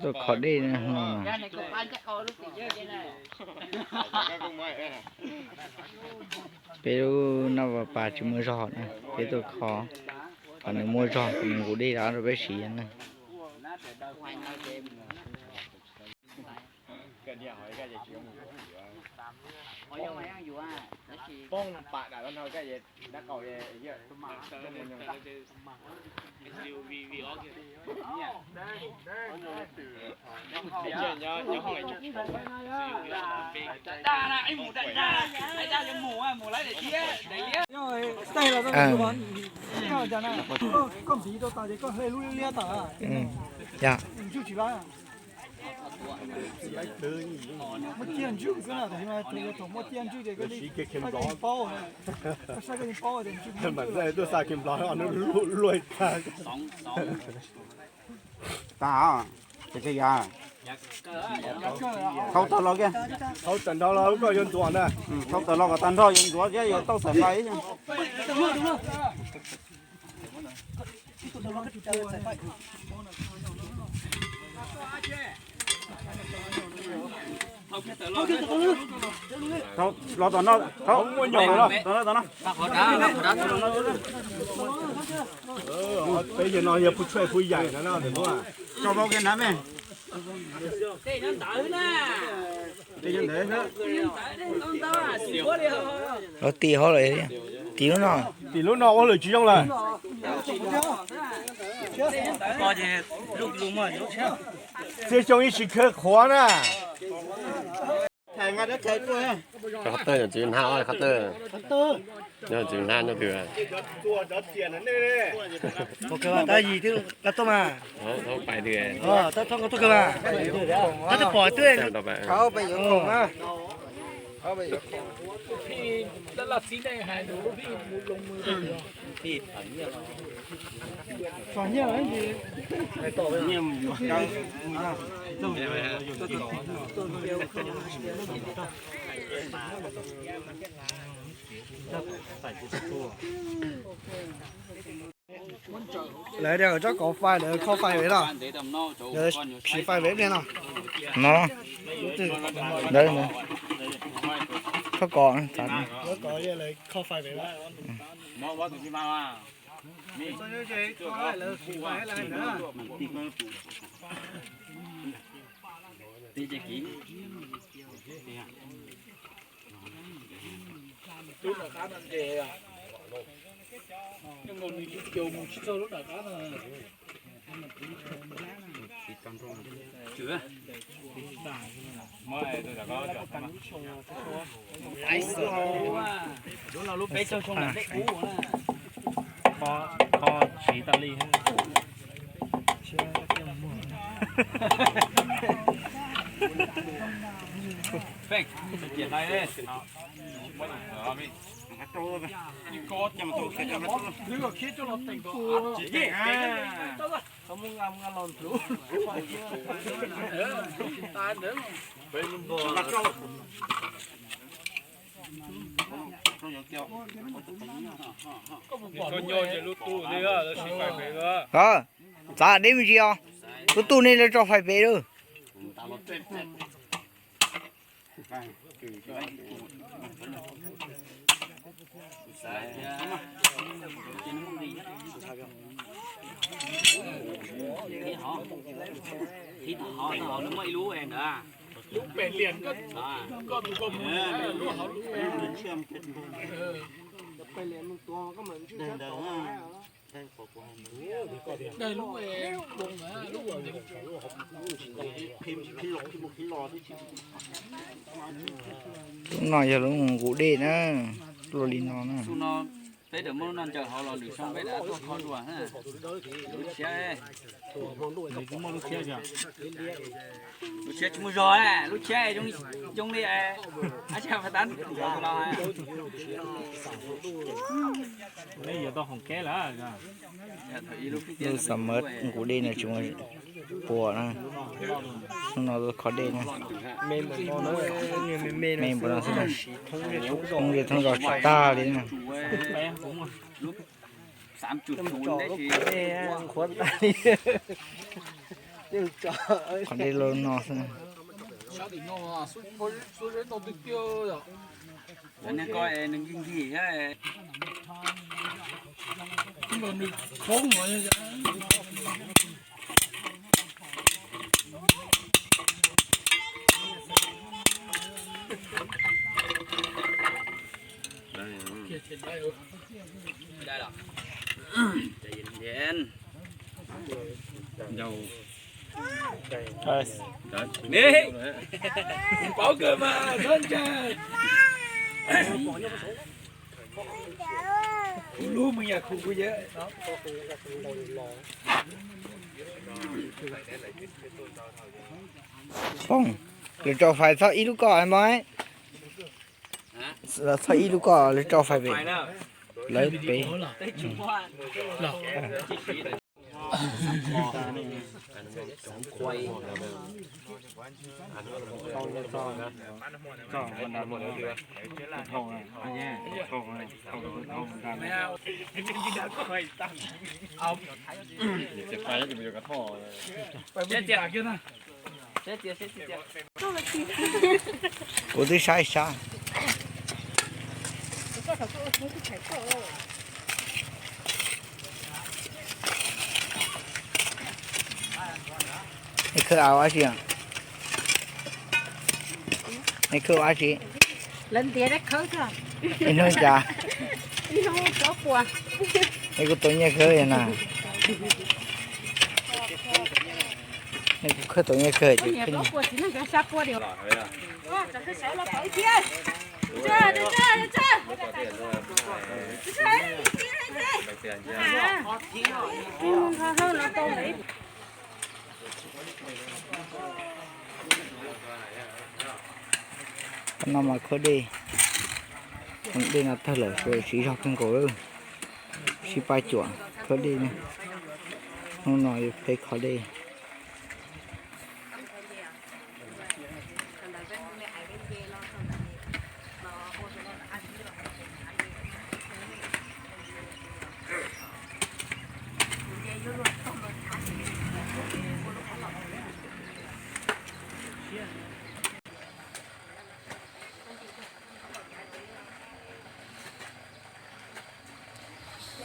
Tuaj kho dej no. Peb lub nab pas tsis muaj zog na, peb tuaj kho kom nws muaj zog, nws nqus dej rau peb siv na. Koj ntiv rau tas ces koj hle lub liab liab tas. Yog. Muab ciaj ntswj xwb na, tab sis mas thaum muab ciaj ntswj ces koj saib koj yeej paub, koj saib koj yeej paub tias ntswj. Tuaj xa kiag nplog no luaj tag. Tag, ces yog thauj tawm los kiag. Thauj tawm nrho los koj yuav ntxuav na. Thauj tawm los kom tag nrho yuav ntxuav thiab yuav tauj xaim fais. Los tom no, tom no, tom no. Peb yog no yog phu tshuaj phu yaim no, tso vau kiag na me. Los tim hauv lawm, tim lub no. Tim lub no ua lawm tsis zoo lawm. Txiav xyoo ib sim khawv qhuav na. Qhov tawj yog txiv hnav, qhov tawj yog txiv hnav nyob twg. Tab yim twb tuaj mas. Tab thoob tuaj kawg mas. Tab twb pom twb. Lawv tsob kov fais, lawv kho fais pem no. Lawv siv fais pem ib pliag no. No. Ntawd, tsob kov, tsob kov, lawv kho fais pem. Kho siv tas li. Txav deb me ntsis os. Lub tub nej lawv tso fais pem lawm. Lub no yog lub nqus dej na, luaj li no na. Peb tawm muab lub no ncaws hauv los lwm xyoo peb rov tuaj kho dua. Lub tshiab, lub tshiab tsis muaj zog, lub tshiab zoo li dab tsi phav tab los. Lub xam mab nqus dej no tsis muaj, Puas na, hnub no kho dej na, me npaum no xwb na, thoob zej thoob zos tsis tag li na. Qhov dej loj no xwb na. Poob, lawv rau fais txhob ib lub koj mog. Txhob ib lub koj, lawv rau fais pem, lawv pem. Kuv twb saib sab. Nej khawb ua dab tsi? Nej khawb ua dab tsi? Ib hnub cas? Nej kuj tau nyiaj khawb na. Nej kuj khawb tau nyiaj khawb ces. Qhov no mas khawb dej, dej no tawg lawm, siv zog kawg nkaus lawm. Sib pab cuam khawb dej ne. Hnub no yuav peb kho dej.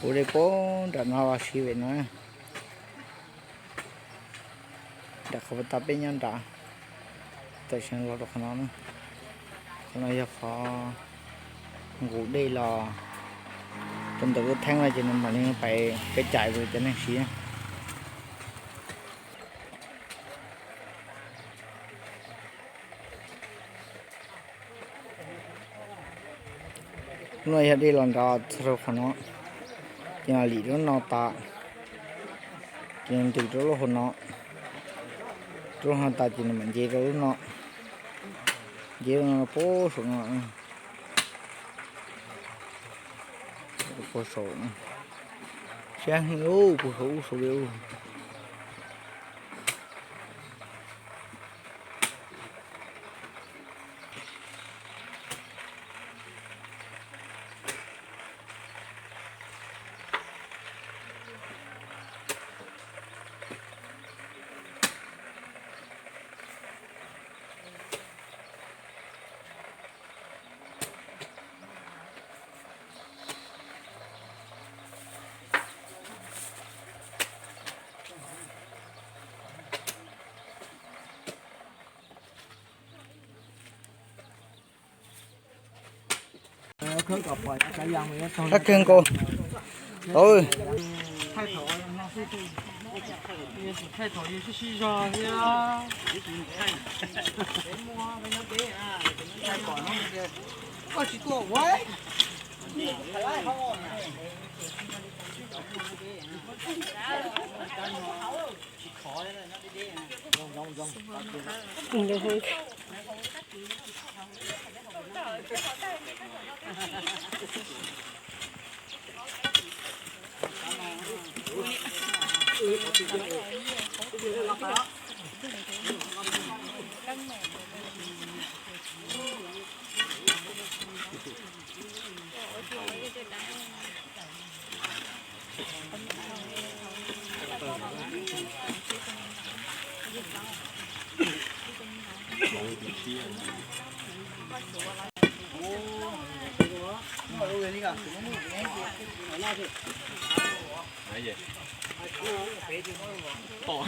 Ua dej puag nram no los sib pem no. Nram qhov puag ta peb nyob nrad, tam sim no los rau qhov no na. Qhov no yog qhov nqus dej los rau ntawm lub theeb no ces nws mam li pais kev cai rau cov neeg siv. Lub no yog dej los nrad txog rau qhov no, ces mam lim lub no tas, ces ntws rau lub hauv no, rau lub no tas ces nws mam nce rau lub no, nce rau no puag saum no, puag saum, siab heev ub, puag saum ub saum li ub. Sab kawg nkaus.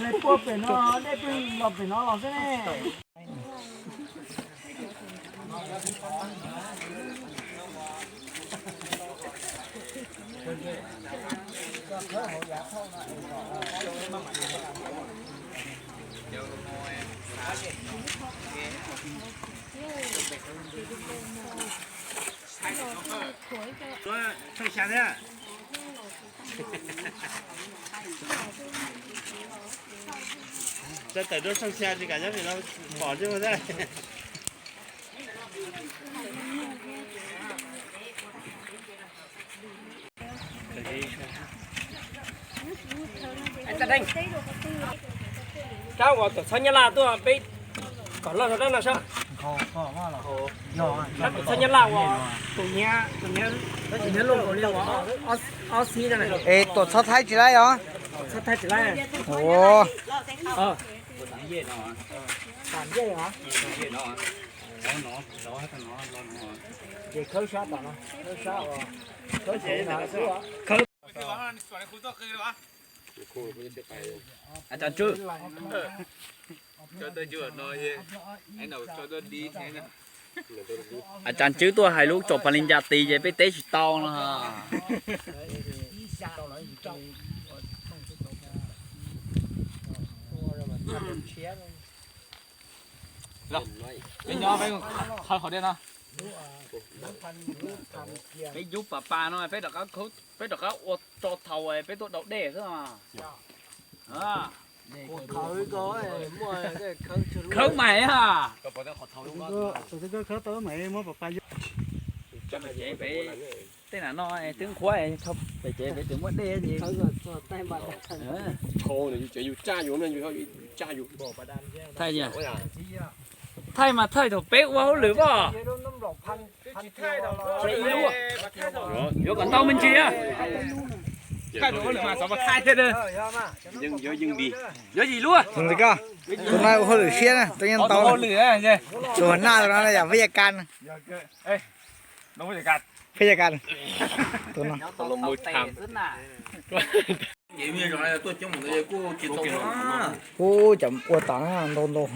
Dej puag pem no, dej pw los pem no los xwb ne. Tawm rau sooj xya tsis kam nyob pem no pom tsis muaj thiab. Rab uas tuam txhab Nyab Laj tuaj peb kom loj rau rab no saib. Rab tuam txhab Nyab Laj uas tus nyiab, tus nyiab, tus nyiab loj li uas ob xib no. Es tuam txhab Thaib tsis laib os? Txhab Thaib tsis laib. Ua. Ces khawb sab tom no, khawb sab uas, khawb saum no. Aw, Tsam Tswb tuaj hais lub tsoom pas li ncas tis ces peb teb tsis tau no. Peb nyob peb qhawb qhov dej no. Peb yub pas pas no, peb rov qab, peb rov qab ua tso thaum peb tuaj dau dej xwb. Khawb mais ha. Pem ces peb tej nam no twb nqhuab, pem ces peb twb muaj dej ces. Thau yus tsa yus, yus tsa yus. Thaij, thaij mas thaij thaum peb ua hauj lwm pom. Yuav kom tau me ntsis. Yuav yim luaj. Tus no ua hauj lwm siab na, tus yeej ntau. Tus hua naj tus no yog Phab Yaj Kas. Phab Yaj Kas. Tus no. Ub, cov ua tod ntau ntau.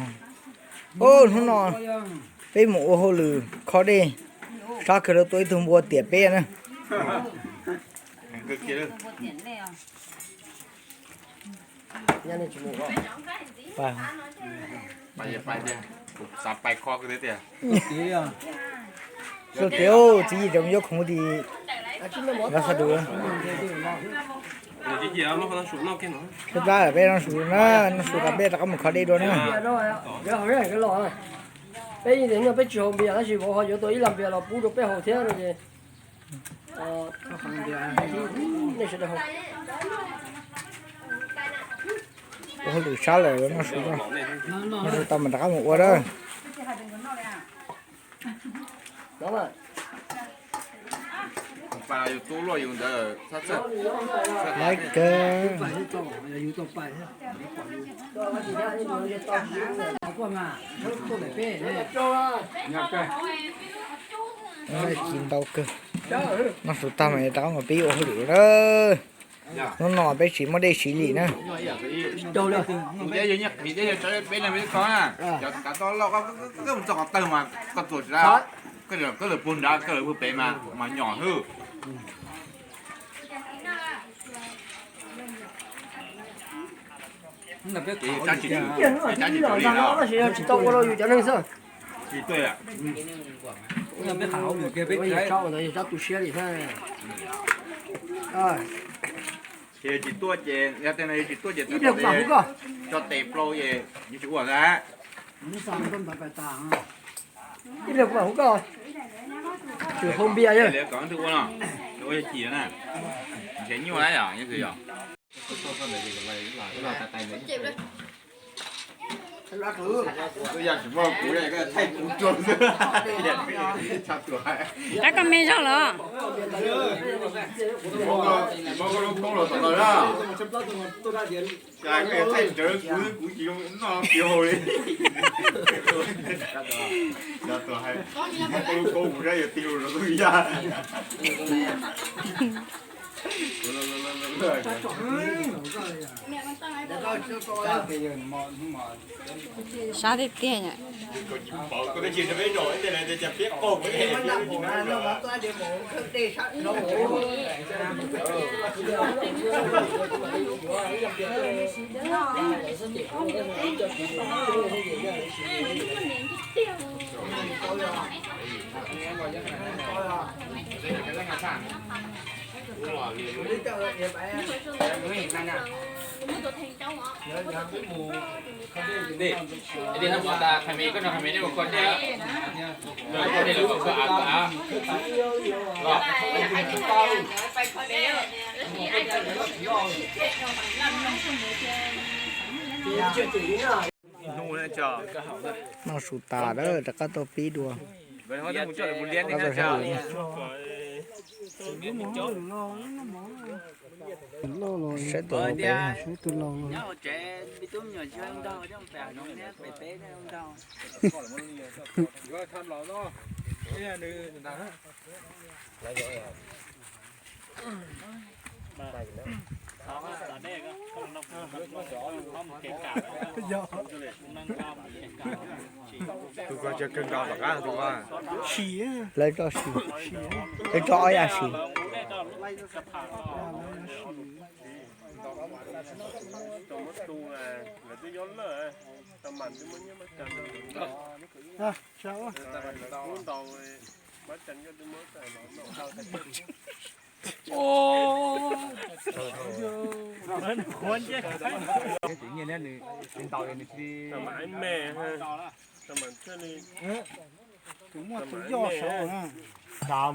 Ub, hnub no peb mus ua hauj lwm kho dej, sab kawg lawv tua ib tug npua tiam peb na. Xub tias txiv yim cov yuav khoom tim lawv xa dus. Peb plab peb noj su na, noj su tas peb rov qab mus kho dej dua na. Peb tsis haus npias tab sis vauv ho yuav tau ib lag npias los pub rau peb haus thiab no ces nej sawv daws haus. Ua hauj lwm sab lawm noj su, noj su tau mas rov qab mus ua dab. Laiv kawg. Ci ntau kawg. Noj su tag mas rov qab mus pib ua hauj lwm na. Hnub no peb tsis muaj dej siv li na. Tsis tau ua rau yus cov neeg xwb. Peb tu siab li. Ces tsis tuaj ces, yog tej no yus tsis tuaj ces tso tes plaub es yus tsis ua ntag. Ib pliag kuv mam hu koj. Tsis hau npias yog. Ua yog chim na. Ntshe nyuaj lawm yog, yog. Rab koj me zog los? Thaij rawv kuv, kuv tsis zoo noj kiag hauv li. Cov tuaj hais, koj lub kaub kuv saib yog tig lus rau tus yaj. Sab tiag tiag. Noj su tas lawm rov qab tuaj pib dua. Saib tus, saib tus laus. Tus ko cia kawg nkaus tom qab tus ko. Lawv tso sim, lawv tso ob yam sim. Tus muaj tus yoj saud na.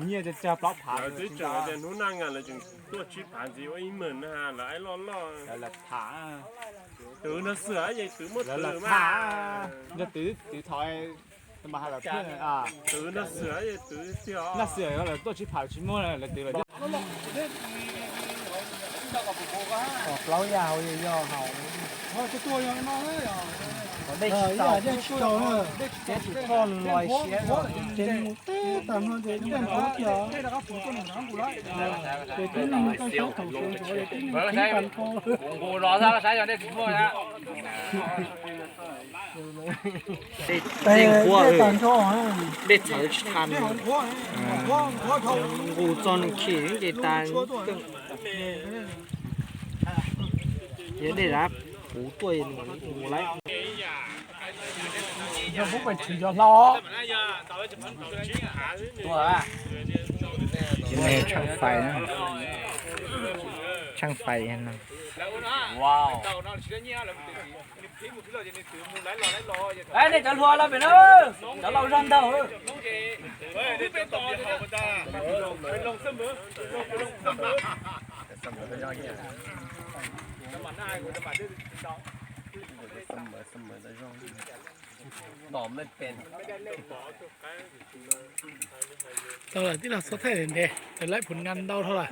Nyiaj cog plaub phav. Lawv twb tseem tias hnub naj ngas lawv tseem tuaj tsib phav ntxiv ua ib meem na, lawv aib loj loj. Lawv tham. Twv no xwb es twv muaj twv mas. Yog twv, twv thov mas hais lawm thiab. Twv no xwb es twv tiag. Naj xwm lawv tuaj tsib phav tsis muaj lawv twv lawm. Plaub yam hauv yog hauv. Dej tsis tau, dej tsis tau, ces tsis txog loj siab. Ces mus teb tag no ces dej nrov kiag. Ces tib neeg mus tau sab thaum sawv ntxov ces tib neeg tib pas nrho. Dej nqhuab, dej txhawv tsis tau. Nqus txog nws khim ces tas. Yog dej dav puv tuaj mus lawm. Yog pub pes tswv cov hlau. Tshaaj fais na, tshaaj fais no. Nej cov hluas los pem na, cov laus zog ntag. Tau lawm, tib los txhob thaij ntev, lawv laib phuv ngan ntau dhau lawm.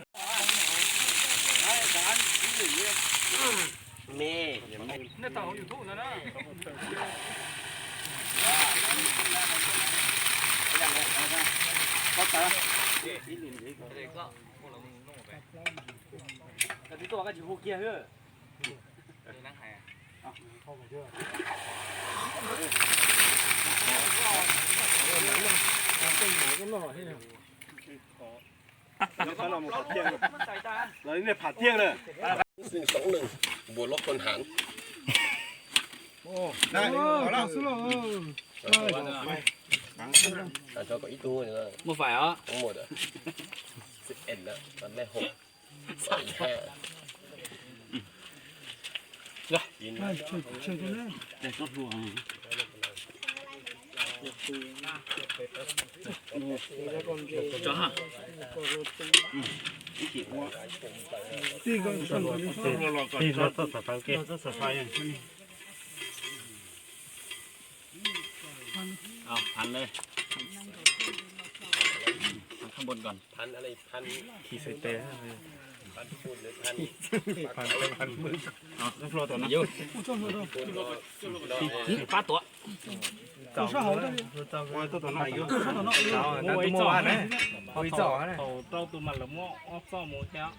Lawv niag pham tiag na. Sinh sống nừng, buồn lắm con hán. Ăn cho có ít thôi nữa. Không mua được. Sự ẩn đó, còn đây hộp. Phanh le. Phanh khab npua kom. Khi xaiv tes. Phanh tes phanh mws. Pab tuam. Thaum rau tus mas lawv muab ob txoj mus thiab.